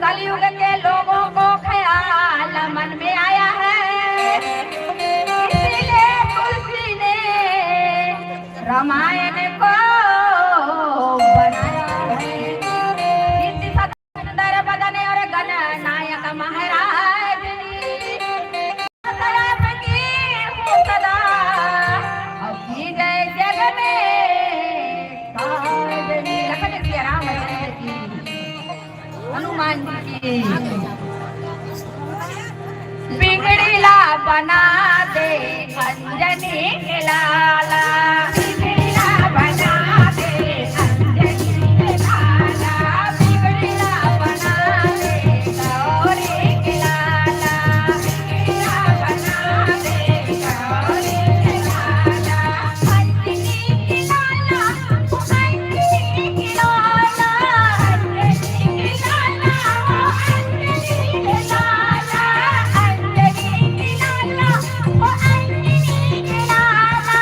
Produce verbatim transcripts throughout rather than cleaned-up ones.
कलयुग के लोगों को ख्याल मन में आया है, इसीलिए तुलसी ने रामायण को बनाया है। इति सत सुंदर बदन और गण नायक महाराज जी, सदा की हो सदा, और की जय जग में काज जी। लखन सिया रामचंद्र की, हनुमान जी की। बिगड़ी ला बना दे अंजनी के लाला, बिगड़ी ला बना दे अंजनी के लाला, बिगड़ी ला बना दे गौरी के लाला, बिगड़ी ला बना दे गौरी के लाला, अंजनी के लाला, ओ अंजनी के लाला, अंजनी के लाला, ओ अंजनी के लाला, अंजनी के लाला, ओ अंजनी के लाला।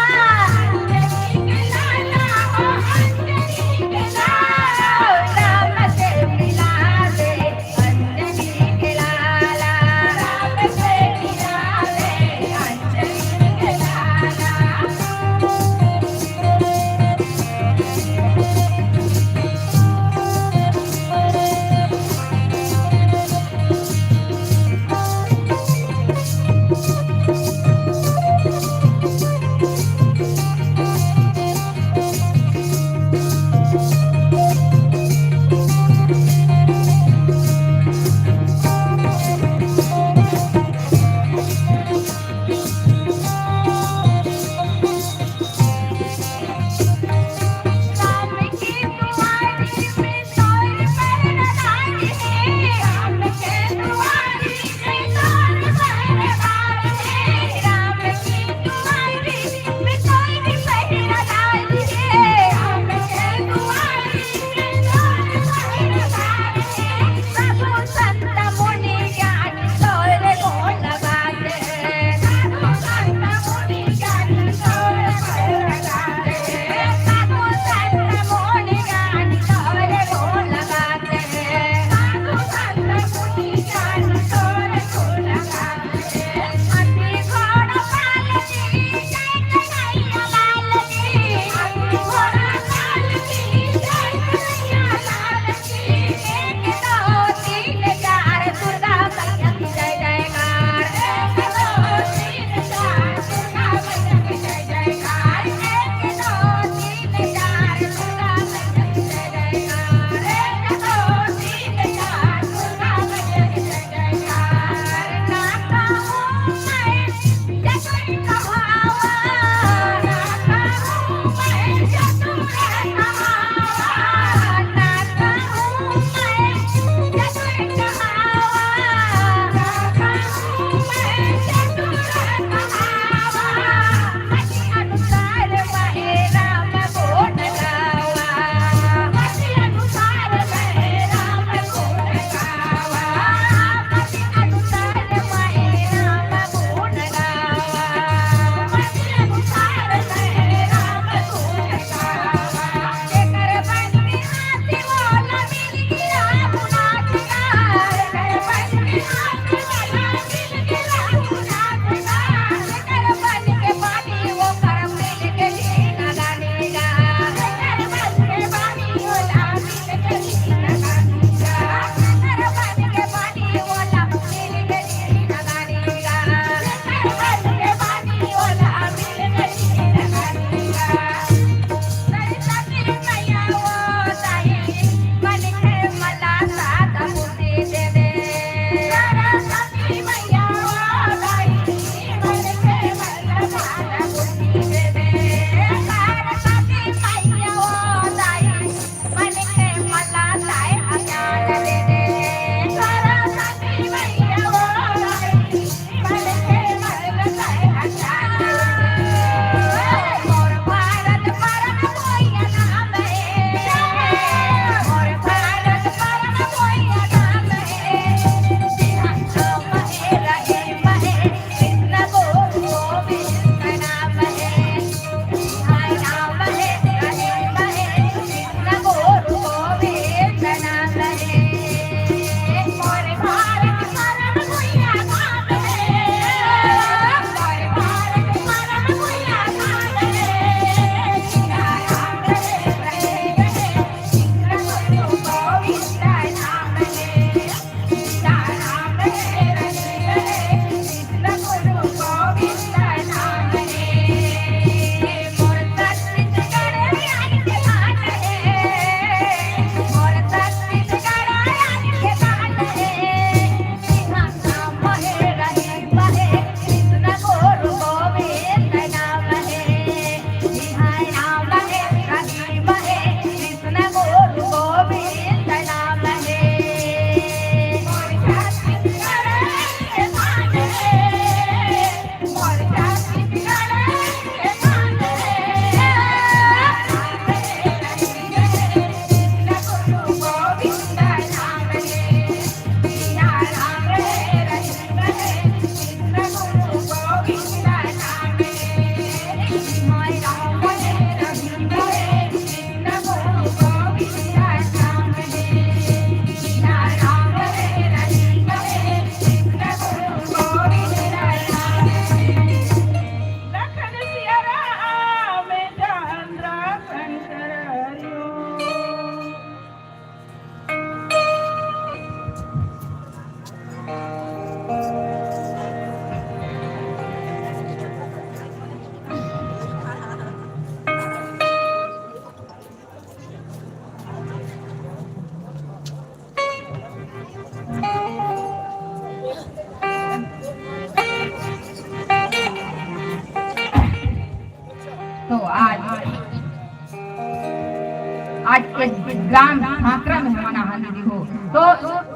ग्राम सांकरा में हमन आहन दीदी हो। तो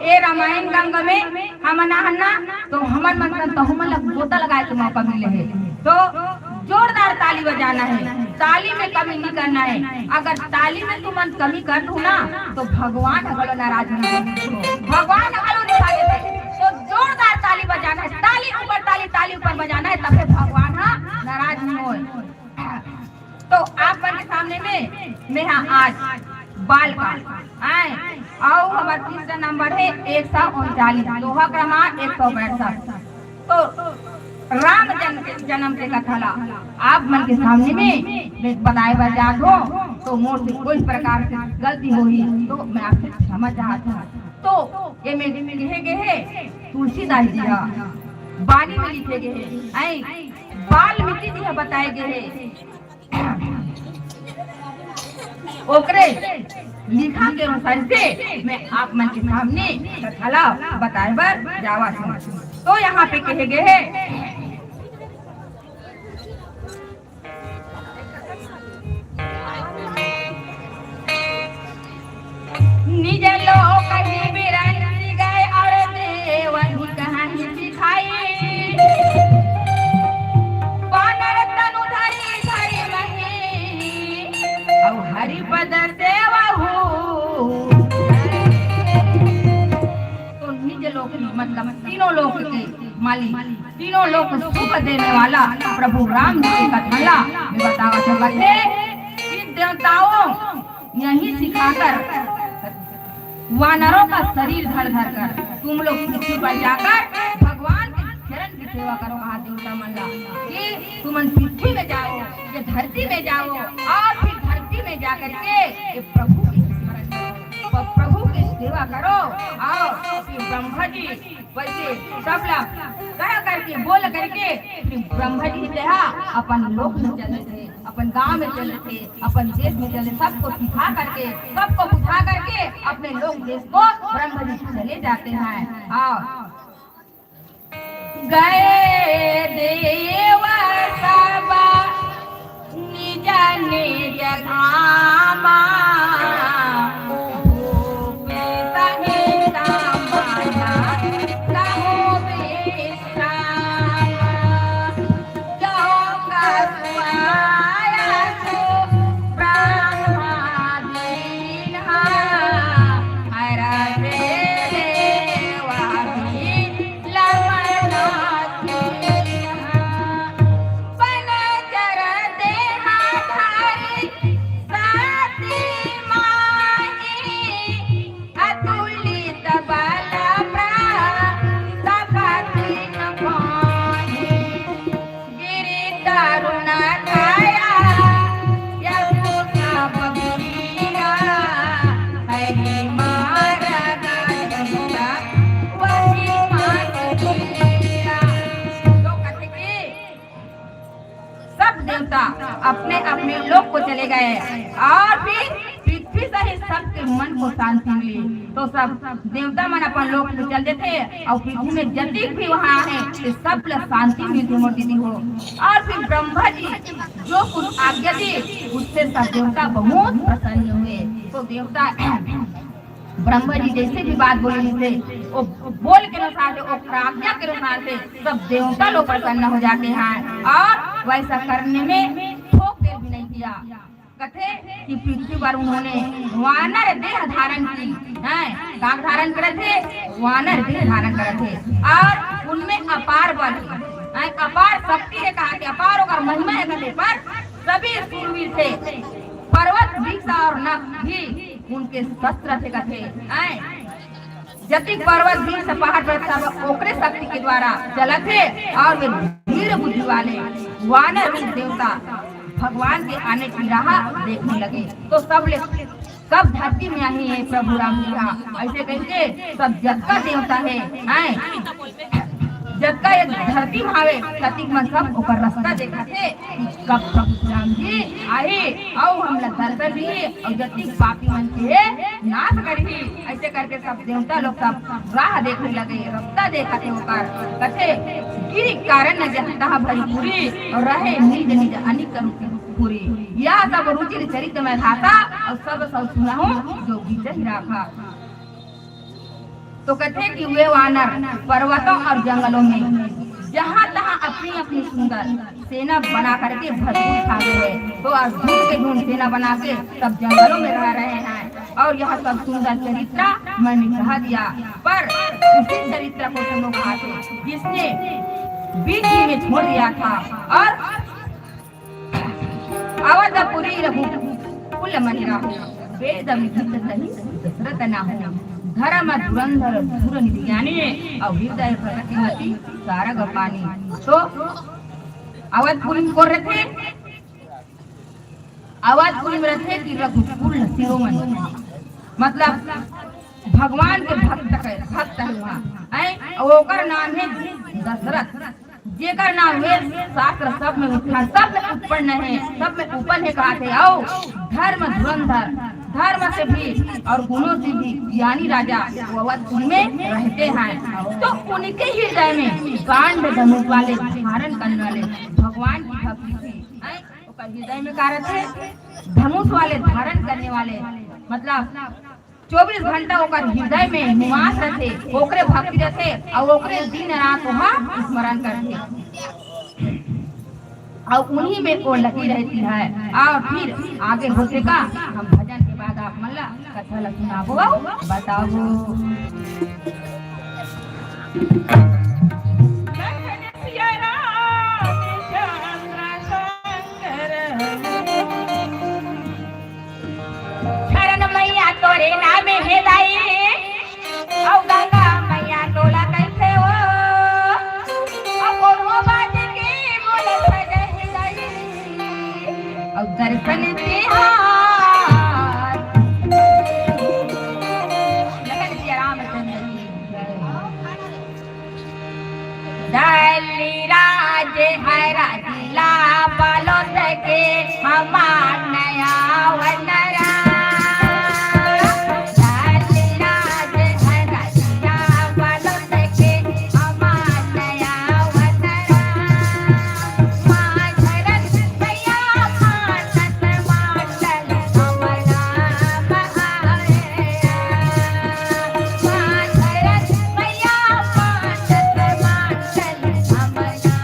ए रामायण गंगा में हमन आहन ना, तो हमन मन तहु मन ला गोता लगाए के मौका मिले हे। तो जोरदार ताली बजाना हे, ताली में कमी नहीं करना हे। अगर ताली में तुमन कमी कर दू ना, तो भगवान घलो नाराज नहीं हो, भगवान घलो नहीं खाए। तो जोरदार ताली बजाना हे, ताली ऊपर ताली, ताली ऊपर बजाना हे, तबे भगवान हा नाराज नहीं होए। तो आप मन के सामने में मैं हा आज बाल का आए, अउ हमर तीसरा नंबर हे एक सौ उनचालीस, दोहा क्रमांक एक सौ बैसठ। तो राम जन्म के, जन्म के कथा ला आप मन के सामने में मैं बताए बर जात हो, तो मोर से कोई प्रकार से गलती होही तो मैं आपसे क्षमा चाहत हूँ। तो ये में लिखे गे हे, तुलसीदास जी हा बानी में लिखे गे हे, ऐ वाल्मीकि जी हा बताए गे हे, ओकरे लिखा के अनुसार से मैं आप मन के सामने कथा ला बताए बर जावत हूँ। तो यहाँ पे कहे गए है, निज लोक ही बिरंचि गए और देवहि कहानी सिखाई। बानर तनु धरि धरि मही, अउ हरि पद सेवहु। तो निज लोक, मतलब तीनों लोक के मालिक, तीनों लोक सुख देने वाला प्रभु राम जी के कथा ला मैं बतावत हूँ। बच्चे, इन देवताओं यहीं सिखाकर वानरों का शरीर धर धर कर तुम लोग पृथ्वी पर जाकर भगवान के चरण की सेवा करो, कहा देवता मन ला कि तुमन पृथ्वी में जाओ, ये धरती में जाओ और फिर धरती में जाकर के ये प्रभु की स्मरण करो, प-, प्रभु की सेवा करो। और फिर ब्रह्मा जी वैसे सब ला कह करके, बोल करके फिर ब्रह्मा जी से हा अपन लोक में चले थे, अपन गांव में चले थे, अपन देश में चले, सबको सिखा करके, सबको बुझा करके अपने लोक देश को ब्रह्मा जी चले जाते हैं। हाँ। गए देव सब निज निज धामा, भूपि सहित माया कहु विश्राम। जो कछु आयसु ब्रह्मा दीन्हा, हरषि देवा भी लमन कीन्हा। बन चर देहा धरि सती माही, अतुलित बल प्रताप तिन पाही। गिरि तरुण काया यशु तब वीरा, हरि मारग चंद्र वही मात कीरा। तो कथे कि सब देवता अपने अपने लोक को चले गए और फिर पृथ्वी सहित सबके मन को शांति मिली। तो सब देवता मन अपन लोक में चल देथे और पृथ्वी में जतिक भी वहाँ है, तो सब ला शांति मिलथे मोर दीदी हो। और फिर ब्रह्मा जी जो कुछ आज्ञा दी, उससे सब देवता बहुत प्रसन्न हुए। तो देवता ब्रह्मा जी जैसे भी बात बोले थे, वो बोल के अनुसार से, वो प्राज्ञा के अनुसार से सब देवता लोग प्रसन्न हो जाते हैं और वैसा करने में थोक देर भी नहीं किया। कथे कि पृथ्वी पर उन्होंने वानर देह धारण की, हैं, काग धारण करे थे, वानर देह धारण करे थे और उनमें अपार बल है, अपार शक्ति है, कहा कि अपार ओकर महिमा है कथे, पर सभी सूरवीर थे। पर्वत वृक्ष और नख भी उनके शस्त्र थे कथे, हैं। जतिक पर्वत वृक्ष पहाड़ पर सब ओकरे शक्ति के द्वारा चलत हे और वे धीर बुद्धि वाले वानर रूप देवता भगवान के आने की राह देखने लगे। तो सब ले कब धरती में आही है प्रभु राम जी हा, ऐसे कहिके सब जतका देवता है, हैं, जतका ये धरती में आवे, ततिक मन सब ओकर रास्ता देखत हे कि कब प्रभु राम जी आही अउ हमला दर्शन दिही अउ जतिक पापी मन के नाश करही। ऐसे करके सब देवता लोग सब राह देखे लगे, रास्ता देखत हे ओकर। कथे, "गिरि कारण न जहता भरी पूरी, अउ रहे निज निज अनेक रूप पूरी।" यह सब रुचिर चरित्रमय भाषा अउ सब सब सुनहु जो गीत ही राखा। तो कहते कि वे वानर पर्वतों और जंगलों में जहाँ तहाँ अपनी अपनी सुंदर सेना बना करके भरपूर छा गए हैं। तो आज झुंड के झुंड सेना बना के सब जंगलों में रह रहे हैं और यह सब सुंदर चरित्र मैंने कहा दिया, पर उसी चरित्र को सुनो खाते जिसने बीच ही में छोड़ दिया था। और अवधपुरी रघुकुल मनि राहु, वेद विदित सही दशरथ नाहु। धर्म धुरंधर धुर निधि ज्ञानी, और हृदय प्रगतिमति सारग पानी। तो अवधपुरी में कौन रथे? अवधपुरी में रथे कि रघुकुल शिरोमणि, मतलब भगवान के भक्त है, भक्त है वहाँ, हैं? और ओकर नाम है दशरथ, जेकर नाम वेद शास्त्र सब में उठा, सब में उत्पन्न है, सब में उत्पन्न है कहा थे। आओ, धर्म धुरंधर, धर्म से भी और गुणों से भी ज्ञानी राजा वो अवधपुरी में रहते हैं। तो उनके हृदय में गांड धनुष वाले धारण करने वाले भगवान की भक्ति थी, हैं? ओकर हृदय में का रथे? धनुष वाले धारण करने वाले, मतलब चौबीस घंटा ओकर हृदय में निवास रथे, ओकरे भक्ति रथे और ओकरे दिन रात वहाँ स्मरण करथे। और उन्हीं में वो लगी रहती है। और फिर आगे होथे का, हम भजन के बाद आप मन ला कथा ला सुनाबो, बताबो। शरण मैया तोरे नाम हे दाई, अउ गंगा मैया तोला कइसे हो, अउ कोनो बात के मोला सजा हे दाई, अउ दर्शन तिहार। लगन सिया रामचंद्र की जय। दल्ली राज हरा जिला बालोद के हमार नया वनरा। दल्ली राज हरा जिला बालोद के हमार नया वनरा। माधरन भैया मानत मानल हमारा महारे। माधरन भैया मानत मानल हमारा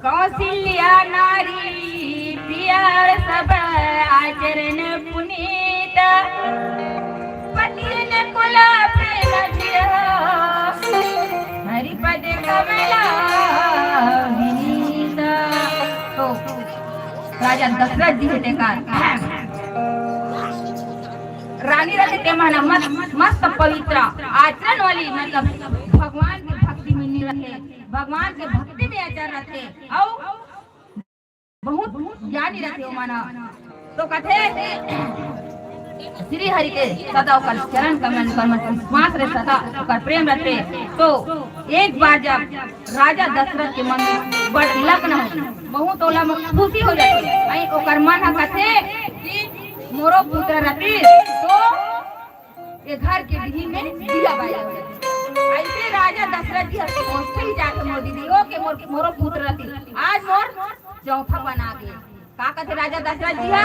कौशल्या नारी पियर सब आचरण पुनीत, पतिन कुल प्रेम जियो, हरिपद कमला विनीत। तो राजा दशरथ जी हे तेकर रानी रथे, ते मन मस्त, मस्त पवित्र आचरण वाली, मतलब भगवान के भक्ति में नी रथे, भगवान के भक्ति में अचर रथे। अउ बहुत ज्ञानी रथे ओ मन। तो कथे श्री हरि के सदा ओकर चरण कमल, ओकर मन विश्वास रहे, सदा ओकर प्रेम रथे। तो एक बार जब राजा दशरथ के मन में बड़ लग्न हो, बहुत ओला म खुशी हो जाथे। अई ओकर मन ह कथे कि मोरो पुत्र रतिस तो ए घर के बिही में दिया बारी हो जाथे। अइसे राजा दशरथ जी ह सोचथे ही जाथे, मोर दीदी हो के मोर, मोरो पुत्र रतिस, आज मोर चौथा बना गे। का कथे राजा दशरथ जी ह?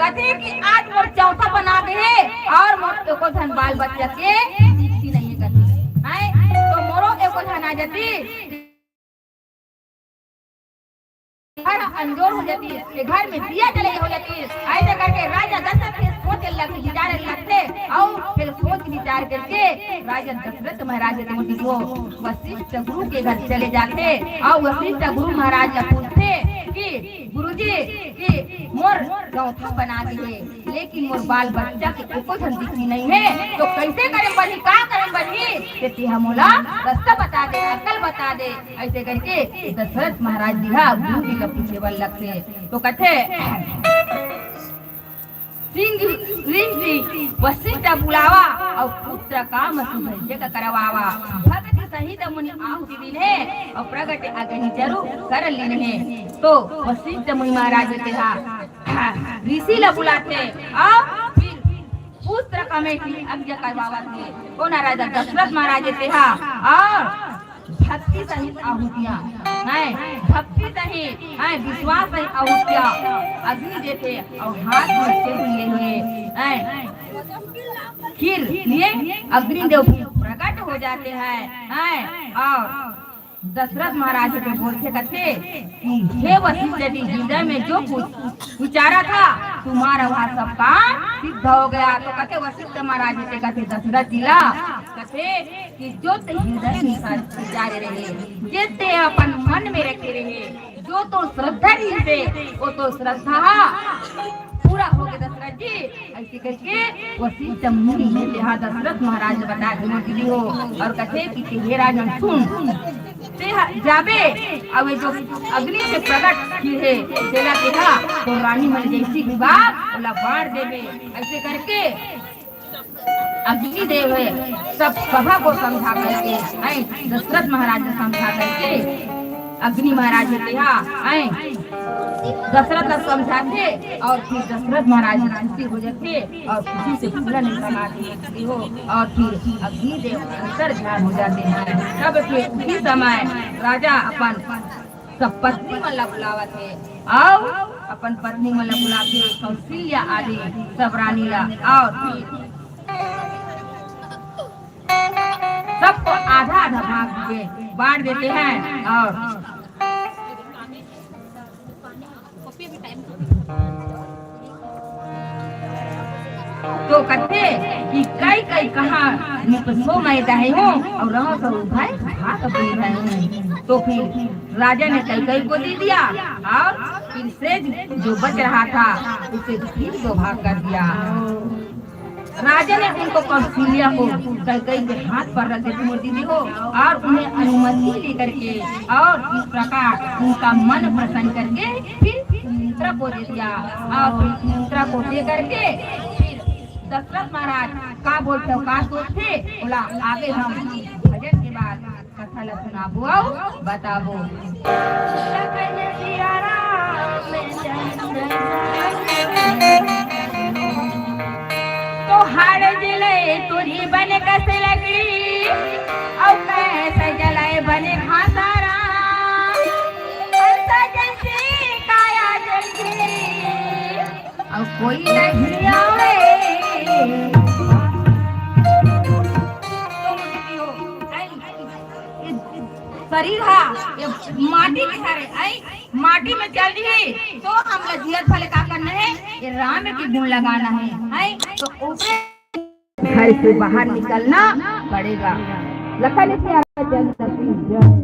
कथे कि आज मोर चौथा बना गे हे अउ मोर एको झन बाल बच्चा के दीक्षित नइ हे कथे। हैं? तो मोरो एको झन आ जातिस, घर अंजोर हो जातिस, ये घर में दिया जले हो जातिस। अइसे करके राजा दशरथ के सोचे लगथे, विचारे लगथे, अउ फिर सोच विचार करके राजा दशरथ महाराज के दीदी हो वशिष्ठ गुरु के घर चले जाथे अउ वशिष्ठ गुरु महाराज ला पूछथे कि गुरुजी, कि मोर चौथा बना गे हे, लेकिन मोर बाल बच्चा के एको झन दीक्षित नइ हे, तो कइसे करे बनही, का करे बनही? ते तेहा मोला रस्ता बता दे, अकल बता दे। अइसे करके दशरथ महाराज जी ह गुरु जी ला पूछे बर लगथे। तो कथे, सिंह रिंह जी वशिष्ठ बुलावा अउ पुत्र काम सुभज्य का करवावा। भक्ति सहित मुनि आहुति दीन्हे अउ प्रगट अग्नि चारु कर लीन्हे। तो वशिष्ठ मुनि महाराज तेहा ऋषि ला बुलाथे अउ फिर पुत्र कामे के आज्ञा करवावत हे। कोन ह? राजा दशरथ महाराज तेहा। अउ भक्ति सहित आहुतियां, हैं, भक्ति सहित, हैं, विश्वास सहित आहुतियां अग्नि देथे अउ हाथ में त्रिशूल लिए हुए, हैं, फिर ये अग्निदेव प्रकट हो जाते हैं, हैं, अउ दशरथ महाराज के बोलथे कथे कि हे वशिष्ठ जी, हृदय में जो कुछ विचारा था, तुम्हारा वह सब काम सिद्ध हो गया। तो कथे वशिष्ठ महाराज जी से कथे दशरथ जी ला, कथे कि जो ते हृदय में विचारे रहे, जे ते अपन मन में रखे रहे, जो तो श्रद्धा रहिसे, वो तो श्रद्धा पूरा हो गे दशरथ जी। अइसे करके वशिष्ठ मुनि हे तेहा दशरथ महाराज ल बता दे मोर दीदी हो, अउ कथे कि हे राजन सुन, तेहा जाबे अउ ये जो अग्नि से प्रकट किहे तेला तेहा तो रानी मन जइसे भी बा ओला बार देबे। अइसे करके अग्निदेव हे सब सभा को समझा करके, हैं, दशरथ महाराज को समझा करके अग्नि महाराज हे तेहा, हैं, दशरथ ला समझाथे अउ फिर दशरथ महाराज खुशी हो जाथे अउ खुशी से फूलन समाधि हो अउ फिर अग्निदेव अंतर ध्यान हो जाते हैं। तब फिर उसी समय राजा अपन सब पत्नी मन ला बुलावत हे अउ अपन पत्नी मन ला बुलाके कौशल्या आदि सब रानी ला अउ फिर सबको आधा आधा भाग दे बांट देते हैं। अउ तो कथे कि कई कई कहा मैं तो सो मैं रहे हूँ अउ रहो तो भाई भाग अपनी रहे हूँ। तो फिर राजा ने कई कई को दे दिया अउ फिर से जो बच रहा था उसे फिर दो भाग कर दिया। राजा ने उनको कौशल्या को कैकई के हाथ पर रख देती मोर दीदी हो अउ उन्हें अनुमति लेकर के अउ इस प्रकार उनका मन प्रसन्न करके फिर सुमित्रा को दे दिया अउ फिर सुमित्रा को दे करके फिर दशरथ महाराज का बोलथे, का सोचथे, ओला आगे हम भजन के बाद कथा ला सुनाबो अउ बताबो। तो हाड़ जिले तुरी बन कस लगड़ी, अउ कैसे जलाए बने घासारा, हंसा जैसी काया जैसी, अउ कोई नहीं आवे। शरीर हा ये माटी के हरे, आई माटी में चल रही तो हमला जियत भले का करना है, ये राम के गुण लगाना है, आई तो ऊपरे घर से बाहर निकलना पड़ेगा। लखन सिया रामचंद्र की जय।